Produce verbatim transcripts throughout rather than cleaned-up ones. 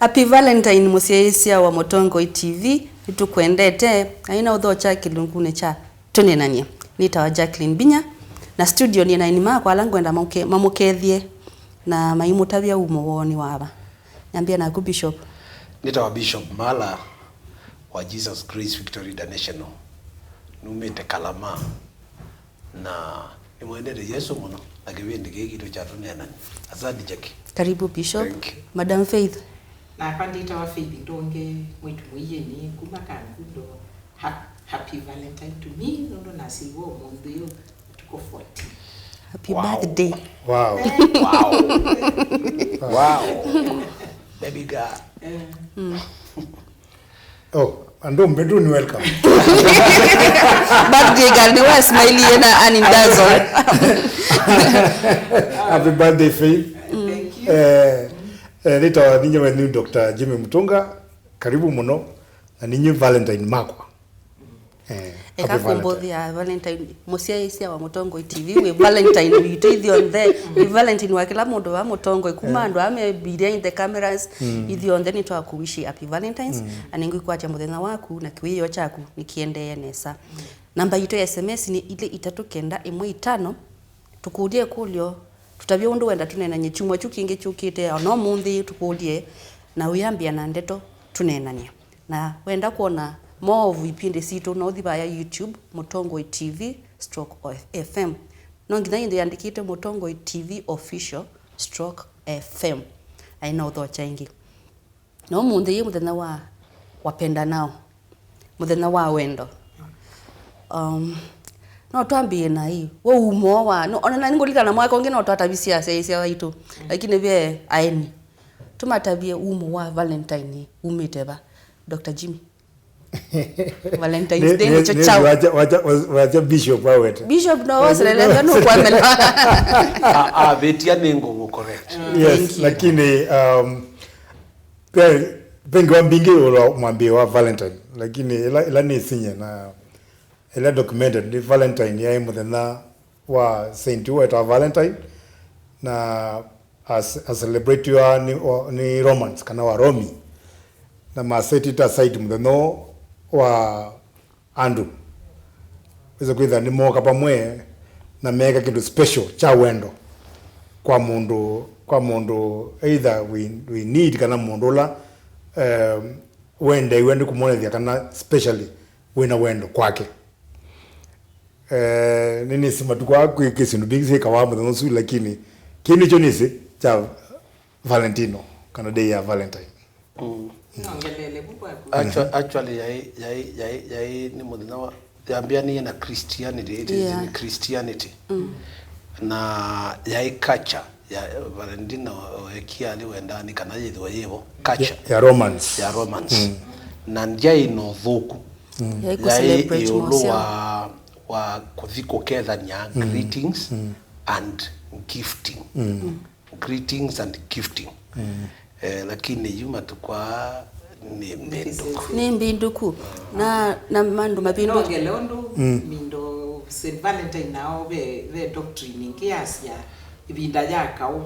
Happy Valentine, mũsyaĩĩsya wa Mũtongoi T V, nĩtũkwendete, na ĩna ũthokya kĩlungunĩ kya Tũneenany'e. Nĩtawa Jacqueline Binya, na studio nĩ na aini makwa ala ngwenda mamũke-, mamũkethye na maimũtavya umo woo nĩ wava. Nyambia naku, Bishop. Nĩtawa Bishop Mala wa Jesus Grace Victory International. Numĩte Kalama. Na nĩmwendete Yesũ mũno, na kĩvĩndĩ kĩĩ kitũ kya Tũneenany'e. Asante, Jackie. Karibu, Bishop. Thank you. Madam Faith. Nakwa ndĩtawa Faith Ndonge, mwĩtu mũieni, kuma Kangundo. Ha-, happy Valentine to me, nũndũ nasyiiwe ũmũnthĩ ũyũ, ũtukũ fourteen. Happy Wow. birthday. Wow. Wow. Wow. Baby girl. Eh. Mm. Oh, andũ mbĩtu nĩ welcome. Birthday girl, nĩ wa smile yena Annie Ndazo. Happy birthday, Faith. Thank you. Eh, eh, nĩtawa ninyie wenyu Doctor Jimmy Mutunga. Karibu mũno. Na ninyie Valentine makwa. Eh, eka happy Valentine. Kũmbũthĩa Valentine, mũsyaĩĩsya wa Mũtongoi T V, wĩ Valentine witũ ithyonthe, wĩ Valentine wa kĩla mũndũ wa Mũtongoi, kuma Eh. andũ aa me behind the cameras, Mm. ithyonthe nĩtwakũwishi happy Valentines, Mm. na nĩngwĩkwatya mũthenya waku na kĩwĩoo kyaku nĩkĩendee nesa. Namba yitũ ya S M S nĩ ilĩ itatũ kenda ĩmwe itano, tũkũlye ĩkũlyo, tũtavye ũndũ wenda tũneenany'e kyumwa kyu kĩngĩ kyũkĩte, ona ũmũnthĩ tũkũlye, na ũyambĩa na ndeto tũneenany'e. Na wenda kwona more of ipindi sitũ, no ũthi vaya YouTube, Mũtongoi T V stroke F M. No nginya ĩndĩ yandĩkĩte Mũtongoi T V official stroke F M. Aĩ na ũthokya ĩngĩ. Na ũmũnthĩ yĩ mũthenya wa wapendanao, mũthenya wa wendo. Um, no twambĩĩe na ĩ, we umo wa, no, ona na nĩngũlikana mwaka ũngĩ no twatavisye asyaĩĩsya aitũ, lakini ve aeni. Tũmatavye umo wa Valentine umĩte va, Doctor Jimmy? Valentine's Day nĩ, nĩkyo nĩ, kyaũ? Wacha, wacha, wacha Bishop awete. Bishop no wacha wasileleza no kwamela. Ah, ah, vetia nĩ ngũgũ correct. Yes, Thank you. Lakini, um, ve, vengi wa mbingi ũla mwambie wa Valentine, lakini ila, ila nĩ sinye na ila documented nĩ Valentine yaĩ mũthenya wa saint wetawa Valentine, na as-, acelebratiwa nĩ, o, nĩ Romans kana Waromi, na masetĩte aside mũthenya ũũ wa andũ. Wĩsa kwĩtha nĩmooka vamwe na meeka kĩndũ special kya wendo kwa mũndũ, kwa mũndũ either we, we need kana mũndũ ũla, um, wendeew'a nĩ kũmwonethya kana specially wĩna wendo kwake. Eh, nĩnĩsĩ matukũ aa kwĩ, kwĩ syĩndũ mbingĩ syĩkawa mũthenya ũsu, lakini kĩĩ nĩkyo nĩsĩ kya Valentino, kana day ya Valentine. Mm. Nongelele vu kwaku. Actua-, actually, yaĩ, yaĩ, yaĩ, yaĩ nĩ mũthenya wa, yambĩanĩie na Christianity, it is Yeah. in Christianity. Mm. Na yaĩ culture ya Valentino, ekiali wendani kana yĩthĩwa yĩvo. Culture. Ya, ya Romans. Ya Romans. Mm. Na ndyaĩ na ũthũku. Mm. Yaĩ kũ Yaĩ celebrate ĩũlũ mũsyao. wa, wa kũthi kũkethany'a Mm. greetings Mm. and gifting. Mm. Greetings and gifting. Mm. Eh, lakini yu matukũ aa nĩ mbĩndũku. Nĩ mbĩndũku. Na, na mandũ mavĩndũ- Nongele ũndũ Mm. mindo Saint Valentine nao ve, ve doctrine ĩngĩ yasya ĩvinda ya kaũ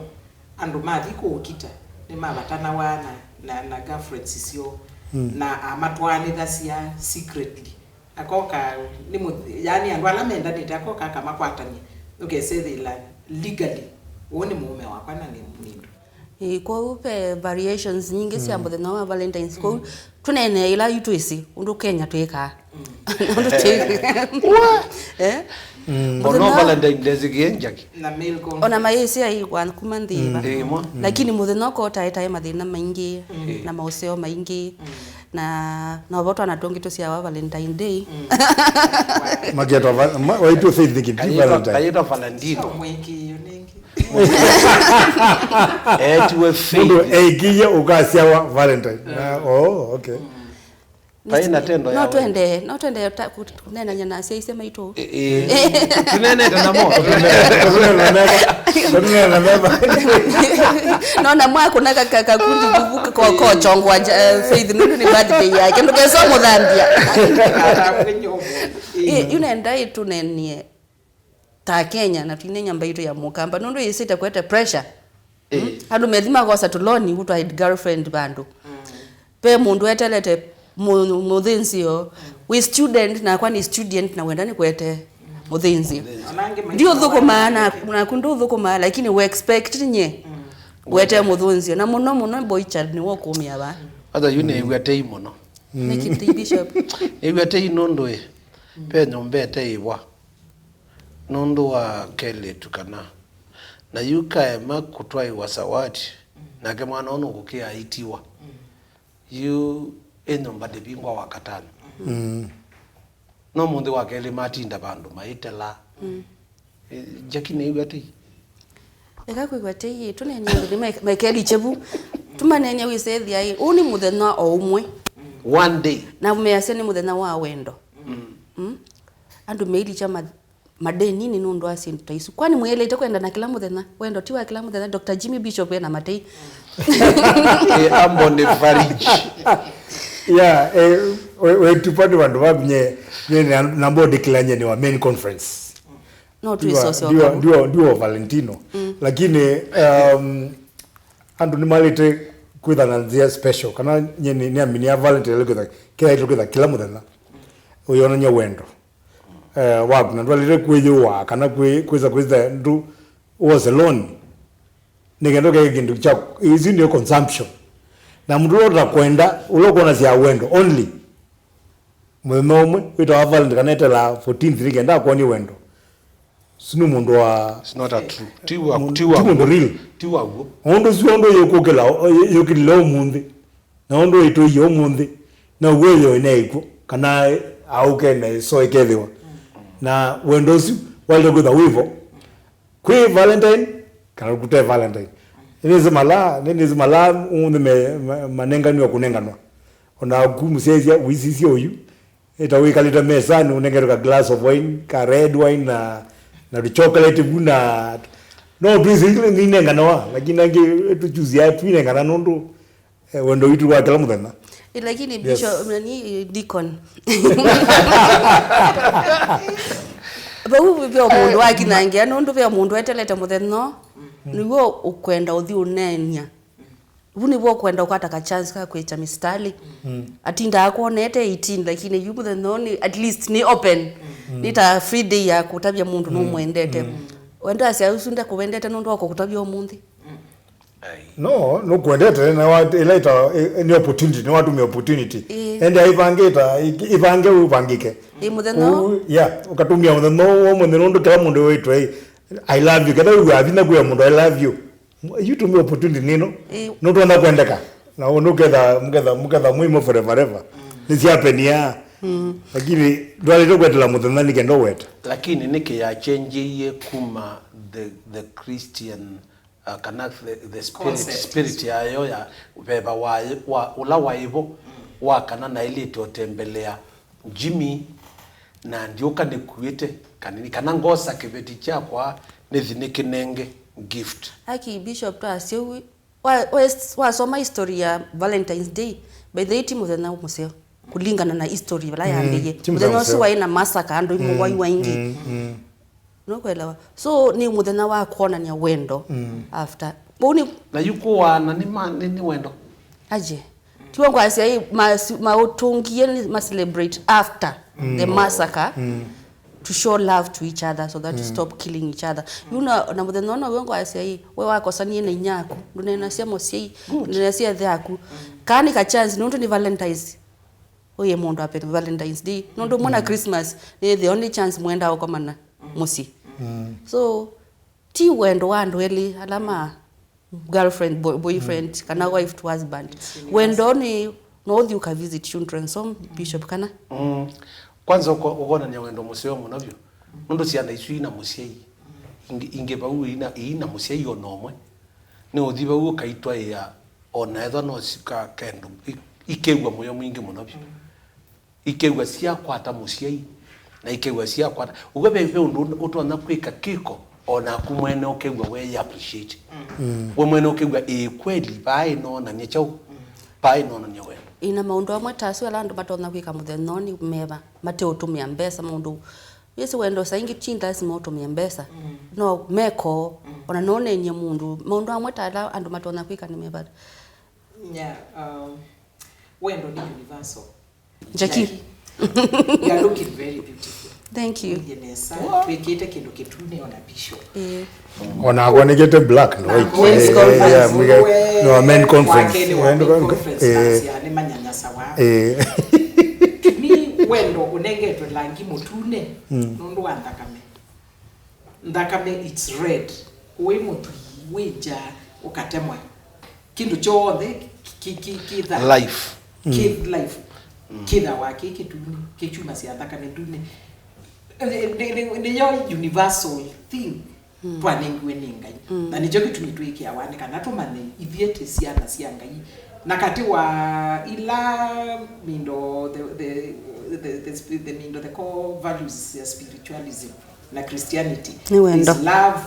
andũ mathi kũũkita nĩmavatanawa na, na, na girlfriends syoo Mm. na amatwaanĩthasya secretly. Akoka, nĩ mũth-, yaani andũ ala mendanĩte, akoka akamakwatany'a, ũkesethĩla legally, ũũ nĩ mũũme wakwa na nĩ mũndũ. Ĩĩ, kwoou ve variations nyingĩ sya Mm. mũthenya wa Valentines. Kwoou tũneenee ĩla yu twĩsĩ ũndũ Kenya twĩkaa. Mm. Ũndũ twĩ-, eh? Mm. Mũthenya Ono wa Valentine Day sikie njaki. Na male con- Ona mayĩsĩ aĩ wa kuma nthĩ Mm. ĩva. Ĩĩ, mwa. Mm. Lakini mũthenya ũko ũtaetae mathĩna maingĩ Mm. na maũseo maingĩ. Mm. Na, na vo twana tũngĩ tũsyawa Valentine Day. Mm. Maketwa va-, ma-, waitũ Faith nĩkĩ, ti Kayĩtwa, Valentine. Kayĩtwa Valentino. Sio mwĩkĩĩo nĩngĩ. Etiwe Faith. Mũndũ eĩkĩie ũkasyawa Valentine. Na, oh, okay. Mm. Vai na tendo ya No wendo. twende, no twende ta-, kũ-, kũneenany'a na asyaĩĩsya maitũ. Ĩ-, ĩ. Tũneenete namo. Tũneenete na meva. Tũneenete na meva. No na mwakũna ka, ka, kakundi vuvu ko, kochongwa, eh, Faith, nũndũ nĩ birthday yake. Ndũkesa mũthambia. Ĩ, yu nenda ĩtũnenie ta Kenya na twine nyamba itũ ya Mũkamba. Nũndũ yĩsĩte kwete pressure. Eh. Andũ methi makosa tũloni, ũtwa girlfriend vandũ. Ve mũndũ etelete mũ- mũthĩnzĩo, wĩ student, nakwa nĩ student, na wenda nĩkwete mũthĩnzĩo. Ona angĩ maitũ ndiũthũkũmaa, na- naku ndũthũkũmaa, lakini we expect nye wete mũthĩnzĩo, na mũno mũno boy child nĩwe ũkũmĩa va. Hata yu nĩw'a tei mũno. Nĩkĩ tei, Bishop? Nĩw'a tei nũndũ ĩ, ve nyũmba ĩteĩwa nũndũ wa kelĩtu kana, na yu kaema kũtwaĩwa sawati, nake mwana ũũ nũkũkĩa aitiwa. Yu ĩ nyũmba ndĩvingwa wa katano. Mm. No mũnthĩ wa kelĩ matinda vandũ maitela. Mm. Eh, Jackie nĩw'a tei? Eka kwĩw'a tei, tũneenye andũ nĩ me- mekelikye vu. Tũmaneenye wĩsethĩa ĩ, ũũ nĩ mũthenya o ũmwe. One day. Na measya nĩ mũthenya wa wendo. Mm. Mm. Andũ meilikya ma- madenini nũndũ wa syĩndũ ta isu. Kwani mwĩĩlĩte kwenda na kĩla mũthenya? Wendo ti wa kĩla mũthenya. Doctor Jimmy Bishop ena matei. Eh, ambone fariji. Yeah, eh, we- wetupa nĩ vandũ vaku nye nye na- namba ũndĩkĩlany'a nĩ wa main conference. No ndiwa twĩsosya ndiwa ndiwa ndiwa Valentino. Mm. Lakini um, andũ nĩmalĩte kwĩtha na nzĩa special kana nye nĩ- nĩaminia Valentine kwĩtha kĩla kwĩtha kĩla mũthenya ũyonany'a wendo eh, waku, na ndwalĩte kwĩyũaa kana kwĩ- kwĩsa kwĩsa ndũ wose loni nĩ kenda ũkeke kĩndũ kya isu nĩ consumption. Na mũndũ ũla ũtakwenda, ũla ũkwonasya wendo only mũthenya ũmwe wĩtawa Valentine kana etela fourteenth nĩ kenda akwonye wendo. Ũsu nĩ mũndũ wa It's not a true. Ti wa- mũndũ- ti ti wa- mũndũ real. Ti waguo. Ũndũ ũsu ũndũ yũkũkĩla yũkĩlile ũmũnthĩ. Na ũndũ ĩtũie ũmũnthĩ, no wĩyo ĩneĩkw'o, kana aũke na ĩso ĩkethĩwa. Na wendo ũsu waĩle kwĩtha wĩvo kwĩ Valentine, kana kũte Valentine. Nĩnĩsĩ malaa, nĩnĩsĩ malaa ũmũnthĩ me- ma- manenganiwa kũnenganwa. Onaku mũsyaĩĩsya ũisisye ũyu, ĩta wĩkalĩte mesanĩ, ũnengetwe ka glass of wine, ka red wine, na na tũchocolate vu na no twĩsĩ nĩnenganawa, lakini angĩ tũchusia twinengana nũndũ Eh, wendo witũ wa kĩla mũthenya. Eh, lakini Bishop, nani, eh, deacon. Vau ve mũndũ wakinangĩa, nũndũ ve mũndũ etelete mũthenya ũũ, nĩw'o ũkwenda ũthi ũneenya. Vu nĩvo ũkwenda ũkwata ka chance ka kwĩkya mĩsitalĩ. Atindaa akwonete eighteen, lakini yu mũthenya ũũ nĩ, at least nĩ open. Nĩ ta free day ya kũtavya mũndũ nũmwendete. Wendo asya ũsu ndakũwendete nũndũ wa kũkũtavya ũmũnthĩ. Ai. No, nũkwendete, na wa- ĩla ĩta- ĩ- nĩ opportunity, nĩ watumia opportunity. Ĩĩ. Ende aivangĩta, ĩ- ĩvange ũvangĩke. Ĩ mũthenya ũũ? Ũu, yeah, ũkatumia mũthenya ũũ ũmwe nũndũ kĩla mũndũ wĩtwe, "I love you." Ketha wĩw'a vinya kwĩa mũndũ, "I love you." You tumia opportunity nĩno. Ĩĩ. Nũtwenda kwendeka. Na ũndũ ũketha, mũketha, mũketha mwĩmo forever, forever. Nĩ syapenia. Lakini ndwalĩte kwetela mũthenya nĩ kenda ũweta. Lakini nĩkĩ yachenjĩie kuma the, the Christian uh, kana the, the spirit, concept, spirit yayo ya veva wa, wa ũla waĩ vo wa kana naĩlĩte ũtembelea Jimmy na ndyũka nĩkuĩte kanini, kana ngosa kĩveti kyakwa nĩthi nĩkĩnenge gift. Aki Bishop twasya ũu, wa- wes- wasoma history ya Valentine's Day, by the way ti mũthenya mũseo kũlingana na history vala yambĩie. Ti mũthenya mũthenya ũsu mũseo. Waĩ na massacre, andũ imũwaiwa ingĩ. Nũkwelewa? So nĩ mũthenya wa kwonany'a wendo after. Ũu nĩ Na yu kũaana nĩ ma- nĩ, nĩ wendo. Aje. Tiwe ngwasya ĩ, mas- maũtũngĩe nĩ ma celebrate after the massacre to show love to each other so that to stop killing each other. Yu na na mũthenya ũno we ngwasya ĩ, we wakosanie na inyaku, ndũnenasya mũsyai, ndũnenasya ĩthe yaku. Kaa nĩ ka chance, nũndũ nĩ Valentine's. Ũye mũndũ ape Valentine's Day. Nũndũ mwana Christmas, nĩ the only chance mwenda ũkomana mũsyĩ. So, ti wendo wa andũ elĩ ala ma girlfriend, boy, boyfriend, kana wife to husband. Wendo nĩ no ũthi ũka visit children's home, Bishop, kana Mm. Kwanza ũko- ũkonany'a wendo mũseo mũno vyũ. Nũndũ syana isu ina mũsyai. Ingĩ, ingĩ vau ina, ina mũsyai ona ũmwe. Nĩ ũthi vau ũkaitwaĩa ona ethwa no sika kendũ. I- ikew'a mũyo mwingĩ mũno vyũ. Ikew'a syakwata mũsyai, na ikew'a syakwata. Ũw'o ve, ve ũndũ ũtonya kwĩka kĩko, o naku mwene ũkew'a we appreciate. We mwene ũkew'a, ĩĩ kweli, vaa ĩnoonany'a kyaũ? Vaa ĩnoonany'a wendo. Ĩna maũndũ amwe ta asu ala andũ matonya kwĩka mũthenyanĩ meva, mateũtũmĩa mbesa, maũndũ Wĩsĩ wendo saa ingĩ ti lasima ũtũmĩe mbesa. No meko, ona no ũneeny'e mũndũ. Maũndũ amwe ta ala andũ matonya kwĩka nĩ mevata. Yeah, um, wendo nĩ universal. Jackie. Jackie, you are looking very beautiful. Thank you. Ũilyĩ nesa, wĩkĩte kĩndũ kĩtune ona bishop. Ĩĩ. Onakwa nĩkĩte black and white. Men's conference. Yeah, yeah, mwĩka- no, men conference. Wakene wa men conference, eh, nasi ane manyanyasawa. Eh. Ni wendo ũnengetwe langi mũtune nũndũ wa nthakame. Nthakame, it's red. Wĩ mũtwi, wĩ nja, ũkatemwa. Kĩndũ kyonthe ki- ki- ki- kitha- Life. Kĩth life kĩthawa kĩ kĩtune, kĩkyumasya nthakame ndune. Nĩ- nĩ- nĩ- nĩyo universal thing twanengiwe nĩ Ngai. Na nĩkyo kĩtumi twĩkĩawa nĩ kana tũmanye ithyĩ tĩ syana sya Ngai. Na katĩ wa ila mindo the, the, the, the, spi- the mindo the core values ya spiritualism na Christianity Nĩ wendo. Is love,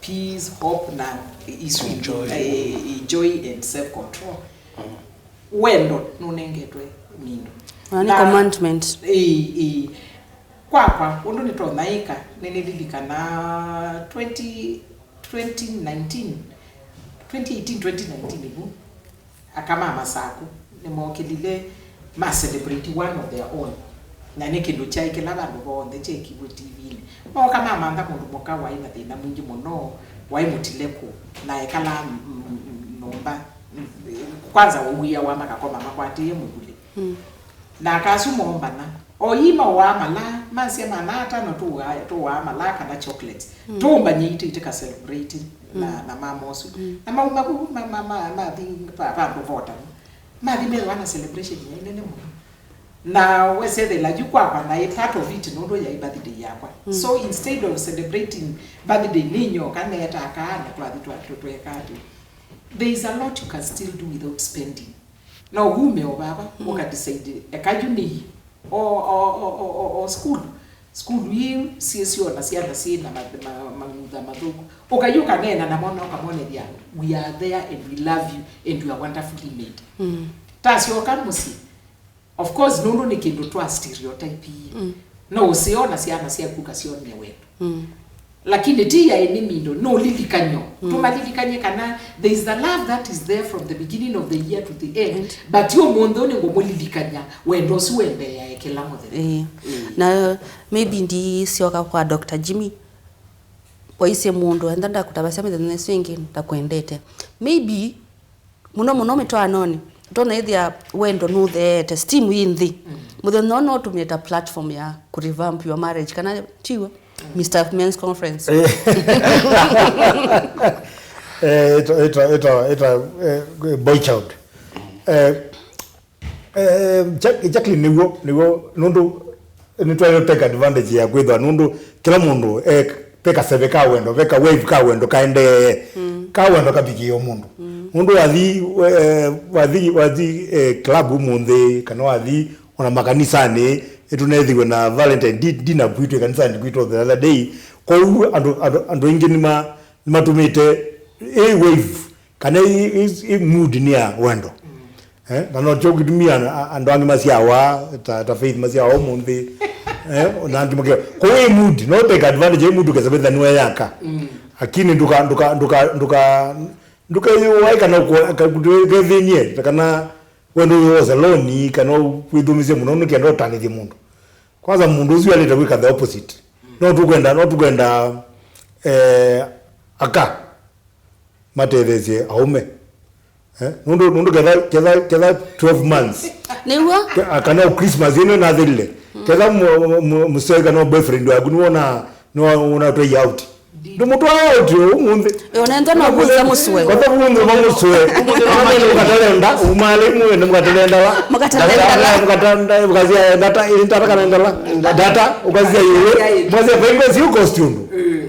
peace, hope na is joy, eh, joy and self control. Wendo nũnengetwe mindo. Na nĩ commandment. Ĩĩ, ĩĩ. Kwakwa ũndũ nĩtonyaĩka nĩnĩlilikana twenty, twenty nineteen, twenty eighteen, twenty nineteen ĩvu. Aka ma Masaku nĩmookĩlile ma celebrate one of their own. Na nĩ kĩndũ kyaĩ kĩla vandũ vonthe kyekiw'e T V-inĩ. Mooka mamantha mũndũ mũka waĩ na thĩna mwingĩ mũno, waĩ mũtile kũ, na ekalaa m- m- m- nyũmba. Kwanza wia wa makakoma makwatĩĩe mũvulĩ. Na aka asu moombana. O ii mauaa malaa, masya mana atano tũaa malaa kana chocolates. Tũmbany'e itũ itĩka celebrate na, na mama ũsu. Na mauma vu, ma- ma- ma- mathi va- vandũ votanu. Mathi methĩwa na celebration yaĩ nene mũno. Na wesethela yu kwakwa naĩ part of it nũndũ yaĩ birthday yakwa. So instead of celebrating birthday nĩ nyoka neeta kaa na twathi twa- twa- tweeka atĩ. There is a lot you can still do without spending. No wume o vava, ũka decide, eka yu nĩ o, o, o, o, o, o school. School ii syĩ syona syana syĩ na ma- ma- mang'utha mathũku. Ũkayũka neena namo na ũkamonethya, we are there and we love you and you are wonderfully made. Tasyoka mũsyĩ, of course, nũndũ nĩ kĩndũ twa stereotype ii. No ũseo na syana syaku ũkasyonia wendo. Lakini ti yaĩ nĩ mindo, no lilikanyo. Tũmalilikany'e kana there is the love that is there from the beginning of the year to the end. But ũmũnthĩ ũnĩ ngũmũlilikany'a wendo ũsu wendeeae kĩla mũthenya. Ĩĩ. Na maybe ndisyoka kwa Doctor Jimmy. Waisye mũndũ enda ndakũtavasya mĩthenya ĩsu ĩngĩ ndakwendete. Maybe mũno mũno mĩtwaanonĩ, ũtonya ĩthĩa wendo nũtheete, steam yĩ nthĩ. Mũthenya ũno ũtũmĩe ta platform ya kũ revamp your marriage, kana tiw'o? Mister Men's Conference. Eh, ĩta- ĩta- ĩta- ĩta- eh, boy child. Eh, Eh, Jack- Jacqueline, nĩw'o nĩw'o nũndũ nĩtwaĩle take advantage ya kwĩthwa nũndũ kĩla mũndũ e- ve kaseve ka wendo, ve ka wave ka wendo kaendee. Ka wendo kavikĩe o mũndũ. Nũndũ wathi eh, wathi wathi eh, club ũmũnthĩ kana wathi ona makanisanĩ, ĩtũnethiwe na Valentine di- dinner kwitũ ĩkanisanĩ kwitũ the other day. Kwoou andũ andũ andũ aingĩ nĩma- nĩmatũmĩte ĩ wave kana ĩ- ĩ- ĩ mood nĩ ya wendo. Eh, na no kyo kĩtumi a- a- andũ angĩ masyawa ta, ta Faith masyawa ũmũnthĩ. Eh, na angĩ makĩwa kwa ĩ mood, no take advantage ĩ mood ũkesa vetha nĩwe yaka. Lakini nduka nduka nduka nduka ndukeyũwae kana kethĩnie kana wendo ũyũ wose loni kana wĩthũmĩsye mũno nĩkenda ũtanĩthye mũndũ. Kwanza mũndũ ũsu alĩte kwĩka the opposite. No tũkwenda no tũkwenda eh, aka matetheesye aũme. Eh, nũndũ nũndũ ketha ketha ketha twelve months Nĩw'o? ke- a- kana o Christmas ĩno nathĩlile, ketha mu- mu- mũsee kana o boyfriend waku nĩwona nĩwona twai out, ndũmũtwaa out ũmũnthĩ. Onentha no kũza mũswe. Kwanza ũmũnthĩ mamũswe. Ũkatalenda umale mwene mũkatalendala. Mũkatalendala. Mũkatalenda ukazia ndata ili ndata kana ndala. Ndata ukazia yule. Mwaze vaingo si costume.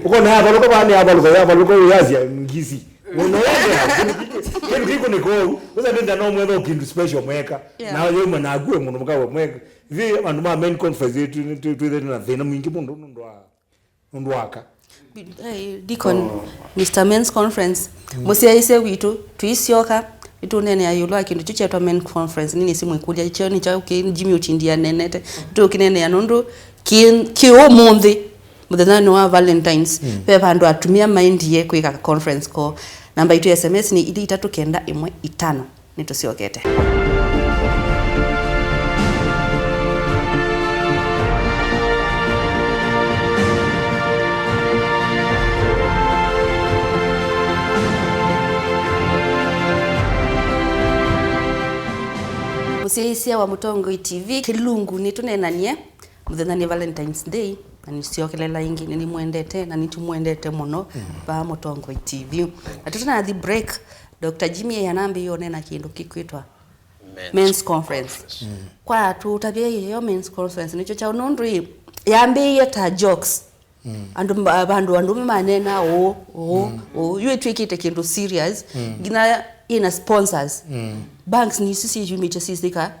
Ukona ya baluka bani ya baluka ya baluka uyazia ngisi. Unaenda kĩndũ kĩkũnĩka ũu. Ũsa ndenda no mwetha kĩndũ special mweka. Yeah. Na yuma na akue mũndũ mũkawe mweka. Thi andũ ma men conference twĩthĩte na thĩna mwingĩ mũno nũndũ wa nũndũ wa aka. Eh, Deacon, Mister Men's Conference, mũsyaĩĩsya witũ, tũisyoka, Nĩtũũneenea ĩũlũ wa kĩndũ kyu kyeetwa men conference. Nĩnĩsĩ mwĩkũlya, kyo nĩ kyaũ kĩ Jimmy Ochindi aneenete? Nĩtũũkĩneenea nũndũ kĩ, kĩ ũmũnthĩ, mũthenyanĩ wa Valentines, mm, ve vandũ atumĩa maendie kwĩka conference koo. Namba itũ ya S M S nĩ ilĩ itatũ kenda ĩmwe itano. Nĩtũsyokete. Mũsyaĩĩsya wa Mũtongoi T V, kĩlungu nĩtũneenanie, mũthenya nĩ Valentine's Day, na nĩsyokelela ĩngĩ, nĩnĩmwendete, na nĩtũmwendete mũno, mm, vaa Mũtongoi T V. Na tũtanathi break, Doctor Jimmy anambĩĩe ũneena kĩndũ kĩkwĩtwa Men's Conference. Mm. Kwa tũtavye ĩyo Men's Conference nĩkyo kyaũ? Nũndũ ĩ, yambĩĩe ta jokes. Mm. Andũ ma-, vandũ andũme maneenaa ũũ, ũũ, mm, ũũ. Yu ĩtw'ĩkĩte kĩndũ serious. Mm. Nginya ĩna sponsors. Mm. Banks nĩ isu syĩyumĩtye sisika,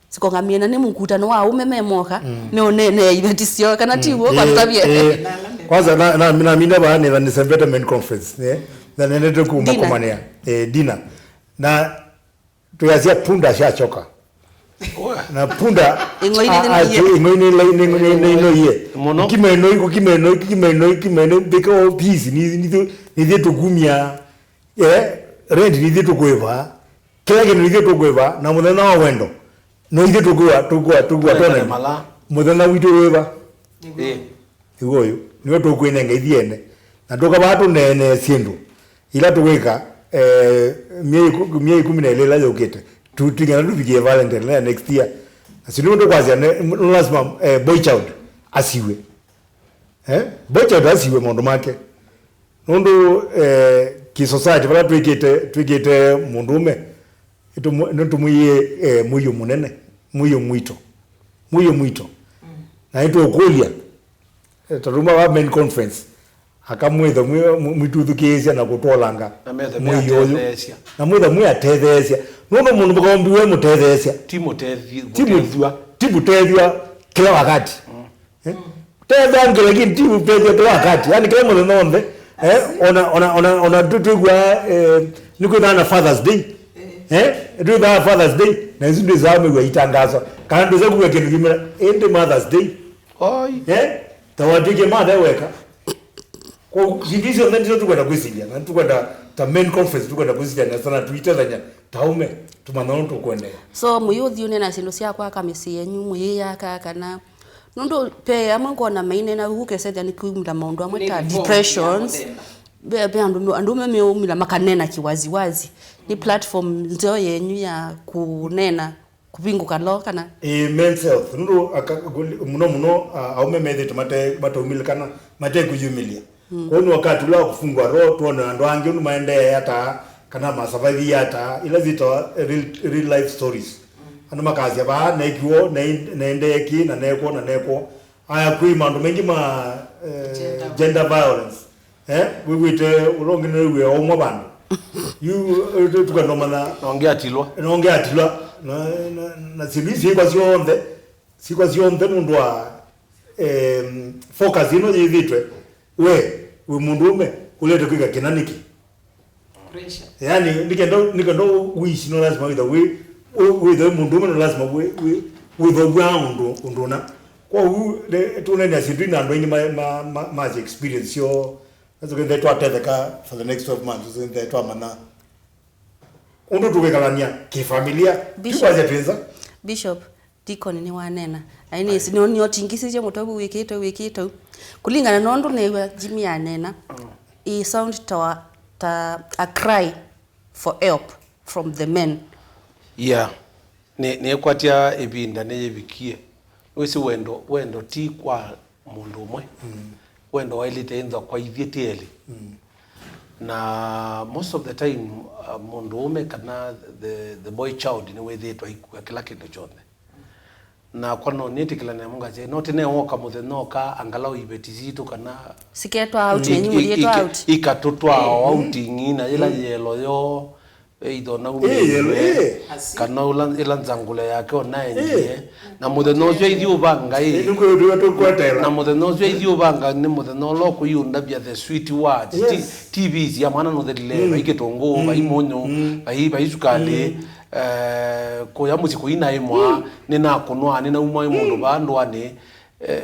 sikongamie na nĩ mũkutano wa aũme me moka, mm, meũneenea iveti syoo, kana ti w'o? Mm. Kwa tũtavye. Ĩĩ, ĩĩ. Kwanza na, na, na mina vaa nĩ, na nĩsembete men conference, eh? Na nendete kuma dinner. Kũmanĩa, eh, dinner. Na twĩasya punda syachoka. Na punda, ĩng'oi a-, nĩnĩnoie. Ĩng'oi nĩnĩnoie. Mũno. Kĩmenoi, kĩmenoi, kĩmenoi, kĩmenoi, because of peace, nĩ, nĩ, nĩthyĩ tũkumya, eh, rent nĩthyĩ tũkwĩva, kĩla kĩndũ nĩthyĩ tũkwĩva, na mũthenya wa wendo, no ithyĩ tũkwĩva, tũkwĩva, tũkwĩva. Tũnengane tona mala. Mũthenya witũ wĩva? Ĩĩ. Nĩw'o ũyũ, nĩwe tũkwĩnenga ithyĩ ene. Na ndũkavaa tũneenee syĩndũ ila tũkwĩka, eh, myei ĩkũ-, myei ĩkũmi na ĩlĩ ĩla yũkĩte. Tu-, tũingana tũvikie Valentine ya next year. Na syĩndũ nĩtũkwasya, ne-, no lazima, eh, boy child asiw'e. Eh? Boy child asiw'e maũndũ make. Nũndũ, eh, ki society vala twĩkĩte, twĩkĩte mũndũũme, nĩtũmũ-, nĩtũmwĩie, eh, mũio mũnene, mũio mwito. Mũio mwito. Mm. Na nĩtũũkũlya, eh, ta tuma wa men conference, aka mwĩthe mwĩ-, mwĩ-, mwĩtũthukĩĩsya na kũtwolanga. Na methe mwĩio ũyũ. Meatetheesya. Na mwĩthe mwĩatetheesya. Nũndũ mũndũ mũkaũmbiwe mũtetheesya. Ti mũtethi-, ti mũ-, mũtethw'a. Ti mũtethw'a kĩla wakati. Mm. Eh? Tethwa ngelekini ti ũtethya kĩla wakati. Yaani kĩla mũthenya onthe. Eh? Ona, ona, ona, ona tu-, twĩkw'a, eh, nĩ kwĩthaa na Father's Day. Eh? Twĩthaa Father's Day. Na isu ndwĩsaa mĩw'a itangaso. Kana ndwĩsa kuwa kĩndũ kimwe. Ĩndĩ Mother's Day. Oi. Eh? Ta watwĩkie mother weka. Kwa syĩndũ icio nthe ndizo tũkwenda kwĩsilya. Na tũkwenda ta men conference tũkwenda kwĩsilya na sana tuitethanya ta aũme. Tũmanya ũndũ tũkwendea. So, mũyĩũthi ũneena syĩndũ sya kwaka mĩsyĩ yenyu, mũyĩyaka kana Nũndũ ve amwe ngona maineena ũu, ũkesethĩa nĩ kumĩla maũndũ amwe ta depressions. Ve, ve andũ, andũme meumĩla makaneena kĩwaziwazi. Nĩ platform nzeo yenyu ya kũneena kũvingũka lo kana? Ĩĩ, men's health. Nũndũ aka-, mũno mũno, a-, aũme methĩĩtwe mate-, mataumĩlĩkana, mate kũyumĩlya. Mm. Kwoou nĩ wakati ũla wa kũfungwa roho, twone andũ angĩ ũndũ maendee ata, kana ma survive ata, ila syĩtawa real, real life stories. Andũ makasya, "Vaa neekiwe ũũ, naĩ-, naendee kĩĩ, na neekwo, na neekwo." Aya, kwĩ maũndũ maingĩ ma, eh, gender violence. Gender violence. Eh, wĩw'ĩte ũla ũngĩ nĩwĩw'ĩa waumwa vandũ. Yu, eh, tu-, tũkenda ũmanya. Na ũngĩ atilwa. Na ũngĩ atilwa. Na, na, na syĩndũ ici syĩkwa syonthe, syĩkwa syonthe nũndũ wa, em, focus ĩno yĩthĩtwe. We, wĩ mũndũũme, ũlete kwĩka kĩna nĩkĩ? Pressure. Yaani, nĩkenda, nĩkenda wĩishi, no lazima wĩtha wĩ, wĩ-, wĩtha wĩ mũndũũme, no lazima wĩ, wĩ, wĩtha wĩ ũndũ, ũndũ ũna. Kwoou, ne-, tũneenea syĩndũ ina andũ aingĩ ma, ma, ma, ma experience syoo. Nĩtũkĩnthĩ twatetheka for the next twelve months, tũkĩnthĩ twamanya ũndũ tũkwĩkalany'a kĩfamilia. Bishop. Tũkwasya twĩ nza. Bishop. Deacon nĩwaneena. Aĩ nĩsĩ, nĩ, nĩotingĩsĩtye mũtwe vu wĩkĩte, wĩkĩte u. Kũlingana na ũndũ neew'a Jimmy aneena, mm, ĩ sound ta wa, ta a cry for help from the men. Yeah. Nĩ, nĩkwatya ĩvinda nĩyĩvikie. Wĩsĩ wendo, wendo ti kwa mũndũ ũmwe. Mm. Wendo waĩlĩte ĩnthwa kwa ithyĩ twĩ elĩ. Mm. Na most of the time, uh, mũndũũme kana the, the boy child nĩwĩthĩĩtwe aikua kĩla kĩndũ kyonthe. Nakwa no nĩtĩkĩlane namo ngasya, no tene woka mũthenya ũka angalau iveti sitũ kana siketwa out, i-, nenyu i-, mũyĩtwa ika-, out. Ikatũtwaa o outing na yĩla yelo yoo, either ona Ĩĩ, yellow, umĩiwe, ĩĩ. Asi. Kana ũla, ĩla nzangũle yake ona endie. Ĩĩ. Na mũthenya ũcio aithi ũvanga ĩ. Ĩĩ, nĩkwĩtũa tũkwetela. Na mũthenya ũcio aithi ũvanga nĩ mũthenya ũla ũkũiũndavya the sweet words. Yes. Ti, T V cia mwana nũthelile, mm, vai kĩtũngũ, mm, vai mũnyũ, mm, vai, vai sukalĩ, mm, eh, kũya mũsyĩ kũinaĩmwa, mm, nĩnakũnwa, nĩnaumwa ĩ mũndũ, mm, vaa ndũanĩ. Eh,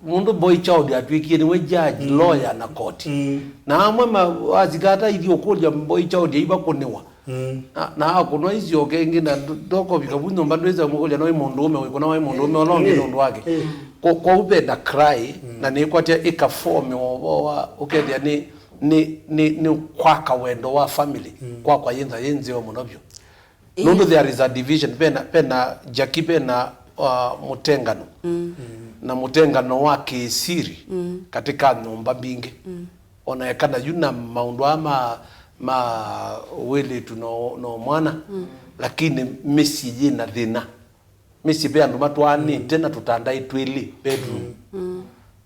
mũndũ boy child atw'ĩkie nĩwe judge, mm, lawyer na koti. Mm. Na amwe ma, asikata ithi ũkũlya boy child aiva kũnĩwa. Mm. Na, na akũnwa isyoke ĩngĩ na ndo-, ndokovika vu nyũmba ndwĩsa mũkũlya no ĩ mũndũũme wĩkũna waĩ mũndũũme ũla ũngĩ, mm, nũndũ wake. Mm. Kwa, kwa upenda cry, mm, na nĩkwatya ĩkaform ũvoo wa ũkethĩa nĩ, nĩ, nĩ, nĩ kwaka wendo wa family, mm, kwakwa yĩntha yĩ nzeo mũno vyũ. Ĩĩ. Nũndũ there is a division, vena, vena Jackie, vena, uh, mũtengano. Mm. Na mũtengano wa kĩsiri, mm, katika nyũmba mbingĩ. Mm. Ona ekana yu na maũndũ aa ma, ma wĩlĩtu no, no mwana, mm, lakini mĩsyĩ yĩna thĩna. Mĩsyĩ ve andũ matwaanĩte, mm, na tũtanda twĩlĩ bedroom. Mm. Mm.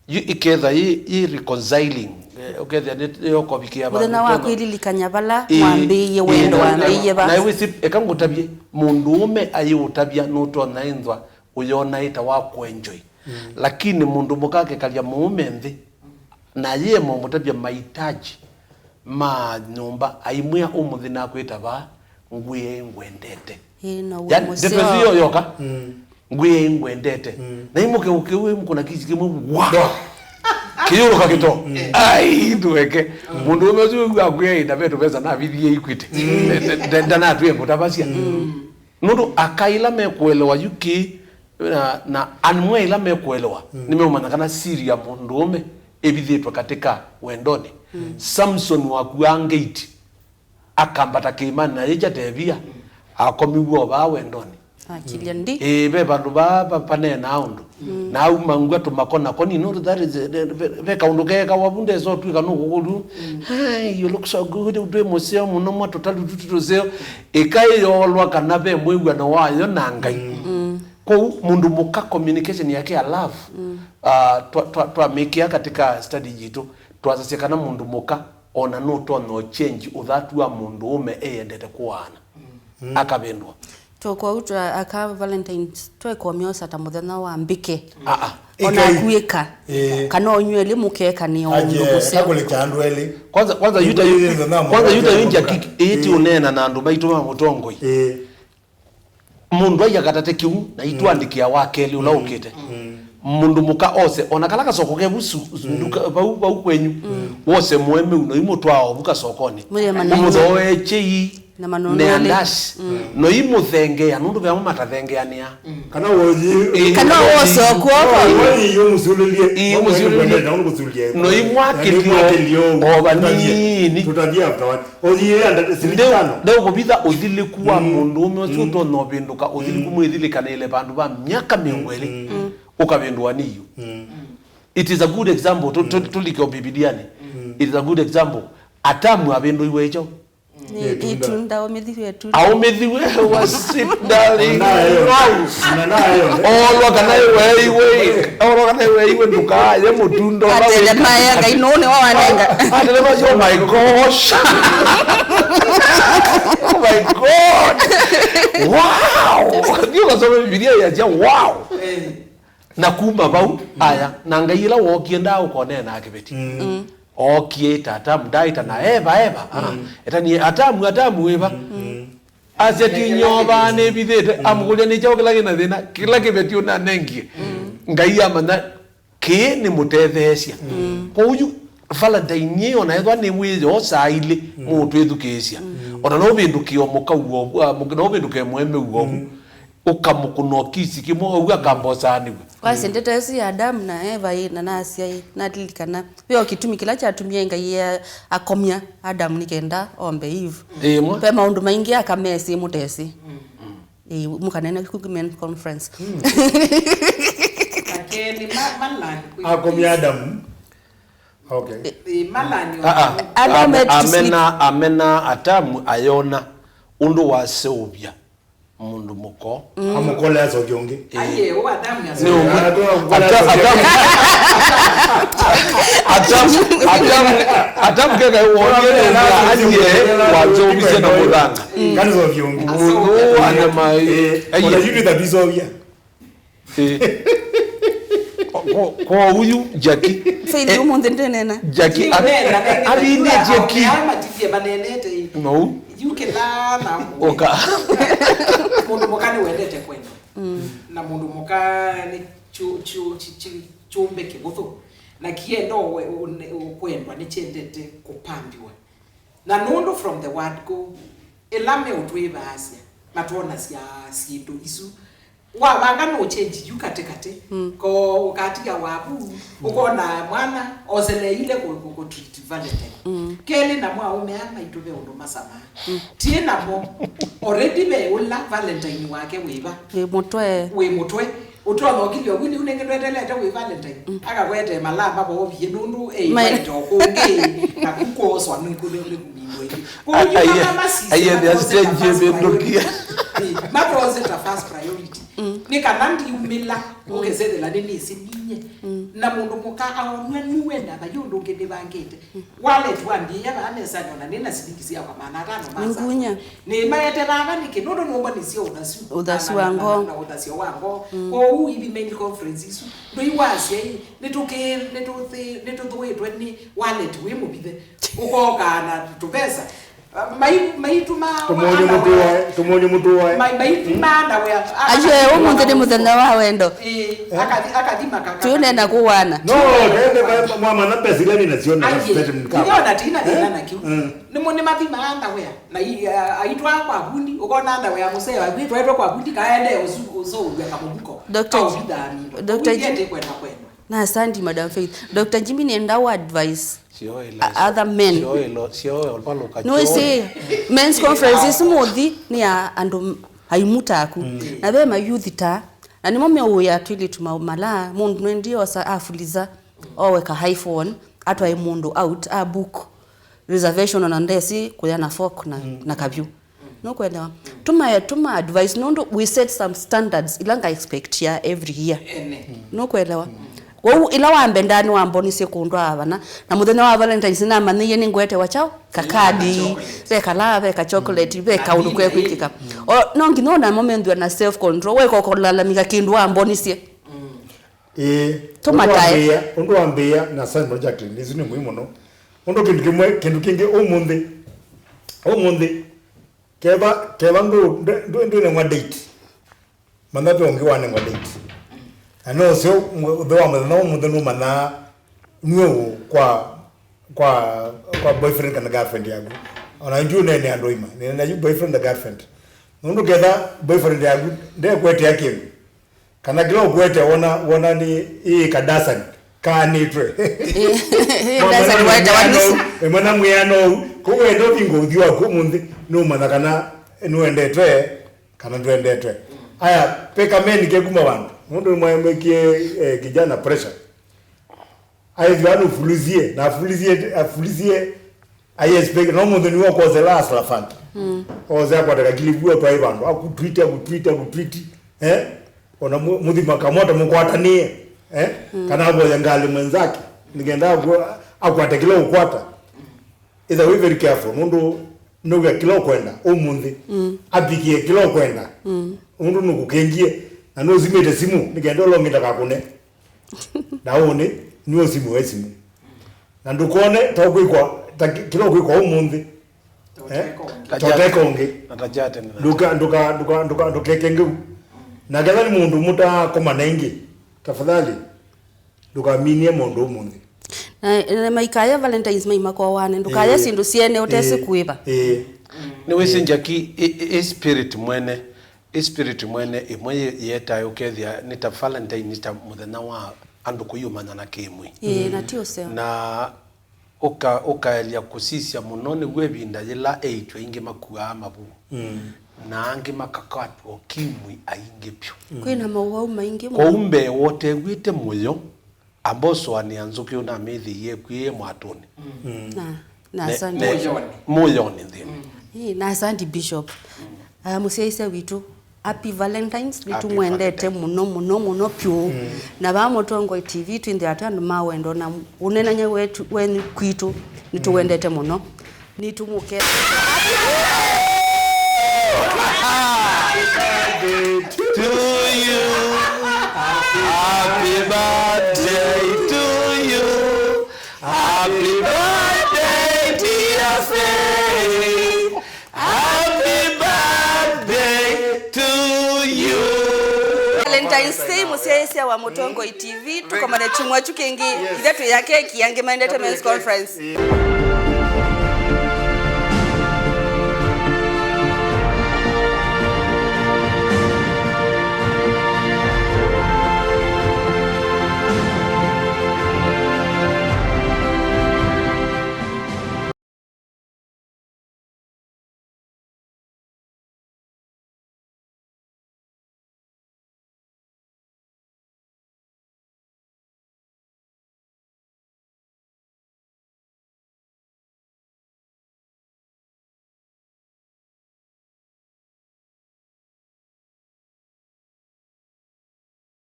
Yu ĩketha yĩ, yĩ reconciling, eh, ũkethĩa nĩ, nĩyokovikĩa mũthenya wa kwĩlilikanya vala, ĩĩ, mwambĩĩie, ĩĩ, wendo na, na, wambĩĩie va. Na wĩsĩ, eka ngũtavye, mũndũũme ayĩũtavya nũtonya ĩnzwa ũyona ĩta wa kũenjoy. Mm. Lakini mũndũ mũka akekalya mũũme nthĩ, na yĩema ũmũtavya mahitaji ma nyũmba, aimwĩa ũmũnthĩ nakwĩta vaa, ngwĩe ngwendete. Ĩĩ, na yani, mũseo. Ndeto ĩsu yo yoka, mm, ngwĩe ngwendete. Mm. Na imũke ũkĩu imũkũna kisi kĩmwe, wa! Kĩyũlũka kĩto. Mm. Ai, ndũeke. Mm. Mũndũ ũme ũsu wĩw'a akwĩa ĩna ve tũvesa navithie Equity. Mm. Ndanatwĩe ngũtavasya. Mm. Nũndũ aka ĩla mekũelewa yu kĩ, na, na anmwe ĩla mekũelewa, mm, nĩmeũmanya kana siri ya mũndũũme ĩvithĩtwe katika wendoni. Mm. Samson wakuaa ngeit, akambata kĩĩmanĩ na yĩkya Tevia, akomiw'e o vaa wendoni. Akilya ndi. Ĩĩ, ve vandũ vaa va-, vaneenaa ũndũ. Mm. Na auma ngw'a tũmakonakoni, no, that is, ve, ve kaũndũ keekawa vu ndesa ũtw'ĩka nũkũkũlũ. Mm. "Hey, you look so good, twĩ mũseo mũno, mwa tũtalu tũtũ tũseo." Ĩkaĩ yoolwa kana ve mwĩw'ano wayo na Ngai. Mm. Mm. Kwoou mũndũ mũka communication yake ya love, mm, ah, twa, twa, twamĩkĩa katika study yitũ, twasasya kana mũndũ mũka ona nũtonya ũchange ũthatu wa mũndũũme eyendete kũaana. Mm. Akavĩndũa. Tũkwau twa aka Valentines twekomyosa ta mũthenya wa mbĩke. Ah, ah. Ona ĩkai. Akuĩka. Eh. Kana onyweli mũkekanĩa ũndũ mũseo. Aje, kakũlĩkya andũ elĩ. Kwanza, kwanza yuta yu-, kwanza yuta yu njakiki, ĩĩ ti ũneena na andũ maitũ ma mũtongoi. Eh. Mũndũ aia katate kĩu, na itũandĩkĩa wa kelĩ ũla ũkĩte. Mm. Mũndũ mũka ose, ona kala kasoko ke vu su-, su-, nduka, vau, vau kwenyu, wose mũemeu, no imũtwaa ovu kasokonĩ. Mwĩe maneno. Ũmũthooe kyei, na manononĩ. Neandash. Mm. No imũthengeea, nũndũ ve amwe matathengeanĩa. Kana wothi. Ĩĩ, kana wothi. Wose kwoko. Wothi, ũmũsulĩlye. Ĩĩ, ũmũsulĩlye. Ũmũsulĩlye. No imwakĩlyo. Na imwakĩlyo. O vanini. Tũtavie after one. Ũthiĩe anda-, silingi tano. Ndeũkũvitha ũthilĩku wa mũndũũme ũsu ũtonya ũvĩndũka, ũthilĩku mwĩthilĩkanĩle vandũ va myaka mĩongo ĩlĩ, ũkavĩndũa nĩ yu. It is a good example. Tũ-, tũ-, tũlike o Bibilianĩ. It is a good example. Atamu avĩndũiwe ĩkyaũ? Nĩ ĩtunda, aũmĩthiwe ĩtunda. Aũmĩthiwe was it, darling? Wow. Oolwa kana ĩweeiwe, oolwa kana ĩweeiwe ndũkaaye mũtunda ũla wĩ. Atele maya Ngai nũũ nĩwe wanenga. Atele maya, oh my gosh. Oh my God. Wow. Ndio kasoma Biblia ya, wow. Na kuma vau, aya, na Ngai ĩla wookie ndaa ũkonea na kĩveti. Mm. Ookie ĩta Atamu, ndaaĩta na Eva, Eva. Ah, etanie, "Atamu, Atamu, wĩva?" Asya, "Ti nyova nĩvithĩte." Amũkũlya, "Nĩ kyaũ kĩla kĩna thĩna?" Kĩla kĩveti ũnanengie. Ngai amanya kĩĩ nĩ mũtetheesya. Kwoou yu Valentine ĩĩ, ona ethwa nĩ wĩyo saa ilĩ, mũũtwĩthukĩĩsya. Ona no ũvĩndũkĩe o mũkau o, ah, mũk-, no ũvĩndũkĩe mũemeu o vu. Ũkamũkũna o kisi kĩmwe, ũu akambosaanĩw'a. Wasya ndeto ĩsu ya Adamu na Eva ĩ, na nasya ĩ, nalilikana ve o kĩtumi kĩla kyatumie Ngai a-, akomya Adamu nĩ kenda ombe Eve. Ĩmwe. Ve maũndũ maingĩ akamesĩ mũtesĩ. Ĩ, mũkanene ku men conference. Lakini ma-, ma-, akomya Adamu. Okay. Ĩ, ma-, ah, ah. Adamu ame-, amena, amena Atamu ayona ũndũ waseũvya. Mũndũ mũko. Amũkole asovya ũngĩ. Aiye, ũũ Adamu Nĩ ũguo. Ata- Adamu, Adamu, Adamu, Adamu keka wonye nũndũ athie wanzovisye na mũthanga. Kana sovya ũngĩ. Mũndũ ana mai. Eh, ona yu nĩ tabisovya. Eh. Kwa, kwa, kwa uyu Jackie. Faith, ũmũnthĩ ndĩnena. Jackie. Athĩnĩtie ki. Matithie manenete. No. Yu kĩla na Oka. Mũndũ mũka nĩwendete kwendwa. Na mũndũ mũka nĩ kyu- kyu- kyu- kyu- kyũmbe kĩvũthũ. Na kienda ũwe- ũne- kwendwa nĩkyendete kũpambiwa. Na nũndũ from the word go, ĩla meũtwĩvaasya matwonasya syĩndũ isu. Wavanga no change yu katĩ katĩ. Ko ũkatiga wavu, ũkona mwana oseleile kũ- kũ- kũ treat Valentine. Kelĩ, namo aũme aa maitũ ve ũndũ masamaa. Tiĩ namo, already ve ũla Valentine wake wĩva. Wĩ mũtwe. Wĩ mũtwe. Ũtonya ũkilya ũu nĩu nĩngĩ ndwetelete wĩ Valentine. Akakwete malaa mavovie nũndũ ei maito kũngĩ na kukoswa nĩkũmindwa ĩngĩ. Kwoou yu kana masisye Aiye, they are strange, mĩndũkie. Matose ta first priority. Nĩ kana ndiumĩla ũkesethela nĩ nĩsĩ ninye. Na mũndũ mũka aonw'a nĩwenda vai ũndũ ũngĩ nĩvangĩte. Wallet wambĩĩa vaa mesanĩ ona nĩ na silingi syakwa maana atano ma Nĩngunya. Nĩmaete vava nĩkĩ? Nũndũ nũmbonisye ũthasu. Ũthasu wa ngoo. Na ũthasyo wa ngoo. Kwoou ithimeni conference isu. Ndũiwasya ĩ, nĩtũkĩ- nĩtũthĩ- nĩtũthũĩtwe nĩ wallet wĩ mũvithe. Ũkokaa na tũvesa. Mai- maituma Tũmonye mũtũae, tũmonye mũtũae. Maituma na wea. Ayo, ũmũnthĩ nĩ mũthenya wa wendo. Akathi- akathima kaka. Tũnena kũwana. No, ndende mwamana mbesa ila nĩ nasyo na statement kama. Ndio na tina thĩna nakyo. Nĩmo nĩmathimaa ndawea na i- a- aitwaa kwa vundi, ũkona ndawea mũsee waku itwaĩtwe kwa vundi kaende ũsu- ũsũũw'a kamũvuko. Doctor Kaũvithaa mindo. Doctor Ũilyĩ ĩtĩ kwenda kwendwa. Na asante, Madam Faith. Doctor Jimmy, nenda wa advice. Sio ila- other men. Sio ilo- sio ilo- palo kacho. No, ĩsĩ men's conference ĩsu mũthi nĩ ya andũ aimu taku. Na ve mayuthi ta. Na nĩmo meũĩa twĩlĩtu maũmala, mũndũ nwendi osa afuliza, oweka iPhone, atwae mũndũ out, a book reservation ona ndesi kũya na fork na, na kavyũ. Nũkwelewa? Tuma, tuma advice nũndũ we set some standards ila nga expect ya every year. Nũkwelewa? Kwoou ila wambendaa nĩwambonisye kũndwaa vana, na mũthenya wa Valentine's namanyĩie nĩngũetewa kyaũ? Kakadi, ve kalaa, ve ka chocolate, ve kaũndũ kekwĩkĩka. O, no nginya onamo menthwa na self control, weka ũkũlalamika kĩndũ wambonisye. Ĩĩ. Tũmatae. Ũndũ wambĩĩa, ũndũ wambĩĩa na Simon Jacqueline, isu nĩ mũi mũno. Ũndũ kĩndũ kĩmwe, kĩndũ kĩngĩ ũmũnthĩ, ũmũnthĩ, keva, keva ndũ- ndũ- ndũ- ndũnengwa date. Manya ve ũngĩ wanengwa date. Na no ũseo, ũthĩ wa mũthenya ũmũnthĩ nũmanyaa nue ũ kwa, kwa, kwa boyfriend kana girlfriend yaku. Ona ndiũneenea andũ aima, nĩnena yu boyfriend na girlfriend. Nũndũ ketha boyfriend yaku ndekwetea kĩndũ, kana kĩla ũkwete wona, wona nĩ ĩĩ kadasani kaanĩtwe. Ĩĩ, ndasani waetawa nĩsi. Ĩmwe na mwĩano ũu, kũu wenda ũvinga ũthiũ waku ũmũnthĩ, nũmanya kana nĩwendetwe kana ndwendetwe. Aya, pe kameni kekuma vandũ. Nũndũ mwaemekie eh, kijana pressure. Aĩthĩwa nũfulisie, na afulisie, afulisie, I expect, no mũthĩ nĩwe ũkosela Asla Fund. Ose akwata kakilivu atwae vandũ, akutwiti, akutwiti, akutwiti. Eh? Ona mu- mũthima kamota mũkwatanĩe. Eh? Kana avoya ngalĩ mwenzake. Nĩkenda akwa- akwate kĩla ũkwata. Either we very careful, nũndũ nũwĩa kĩla ũkwenda, ũmũnthĩ. Apikie kĩla ũkwenda. Nũndũ nũkũkengie, na nũsimĩte simũ, nĩkenda ũla ũngĩ ndakakũne. Na ũnĩ nĩ ũsimũ we simũ. Na ndũkone ta ũkwĩkwa, ta ki- kĩla ũkwĩkwa ũmũnthĩ. Eh? Toteka ũngĩ. Na ta kyatene. Ndũka- ndũka- ndũka- ndũka- ndũkeke ngeu. Na ketha nĩ mũndũ mũtakomana ĩngĩ, tafadhali, ndũkaminie mũndũ ũmũnthĩ. Na, na maikaya Valentines maimakowane, ndũkaya Ĩĩ. Syĩndũ syene ũtesĩ Ĩĩ. Kũĩva. Ĩĩ. Nĩwĩsĩ Jackie, ĩ- ĩ- ĩ spirit mwene, ĩ spirit mwene ĩmwe yĩ- yĩetae ũkethĩa nĩ ta Valentine, nĩ ta mũthenya wa andũ kũiũmanyana kĩmwĩ. Ĩĩ, na ti ũseo. Na ũka- ũkaelya kũsisya mũno nĩw'o ĩvinda yĩla eĩtu aingĩ makuaa mavu. Na angĩ makakatwa ũkimwi aingĩ vyũ. Kwĩna mawau maingĩ mũno. Kwoou mbee wotew'ĩte mũyo, amba ũsũanĩa nzũkĩ ũnamĩthĩie ĩkw'ĩĩe mwatũnĩ. Na, na Ne- asante. Ne- Mũyonĩ. Mũyonĩ nthĩnĩ. Ĩĩ, na asante Bishop. Ah, mũsyaĩĩsya witũ, Happy Valentine's, nĩtũmwendete mũno mũno mũno vyũ. Na vaa Mũtongoi T V twĩthĩawa twĩ andũ ma wendo, na ũneenany'a wetu wenyu kwitũ nĩtũwendete mũno. Nĩtũmũke. To you. Happy birthday to you. Happy birthday, dear Faith. Happy birthday to you. Valentine's Day, mũsyaĩĩsya wa Mũtongoi T V, tũkomane kyumwa kyu kĩngĩ, ithe twĩ ya keki yangĩ ma Entertainment Conference.